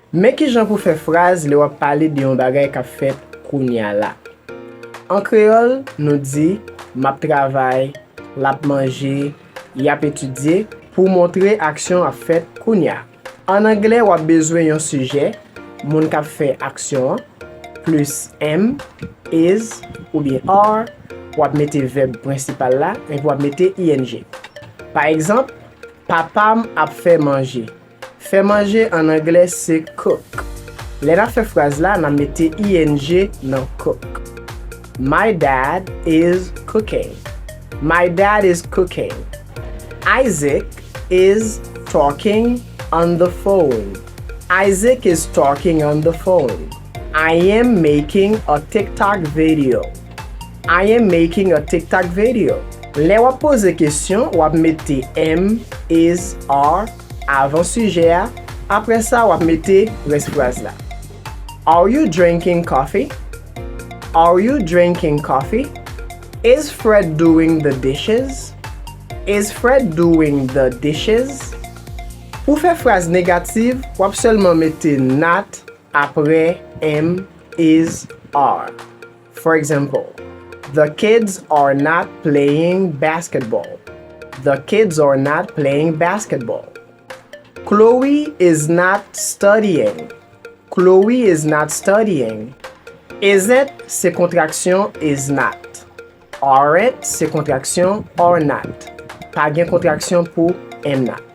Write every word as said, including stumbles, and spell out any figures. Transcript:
Men kijan pou fè fraz lè w ap pale de yon bagay k ap fèt kounye a la. An kreyòl, nou di, m ap travay, l ap manje, y ap etidye, pou montre aksyon ap fèt kounye a. An anglè, w ap bezwen yon sijè, moun k ap fè aksyon an, plis am, is, oubyen are, w ap mete vèb prensipal la, epi w ap mete ing. Pa egzanp, papa m ap fè manje. Fè manje an anglè se cook. Lè n ap fè fraz la, n ap mete ing nan cook. My dad is cooking. My dad is cooking. Isaac is talking on the phone. Isaac is talking on the phone. I am making a TikTok video. I am making a TikTok video. Lè w ap poze kesyon, w ap mete am, is, are avan sijè a. Apre sa, w ap mete rès fraz la. Are you drinking coffee? Are you drinking coffee? Is Fred doing the dishes? Is Fred doing the dishes? Pou fè fraz negatif, w ap sèlman mete not apre am, is, are. For example, the kids are not playing basketball. The kids are not playing basketball. Chloe is not studying. Chloe is not studying. Isn't se kontraksyon is not. Aren't se kontraksyon are not. Pa gen kontraksyon pou am not.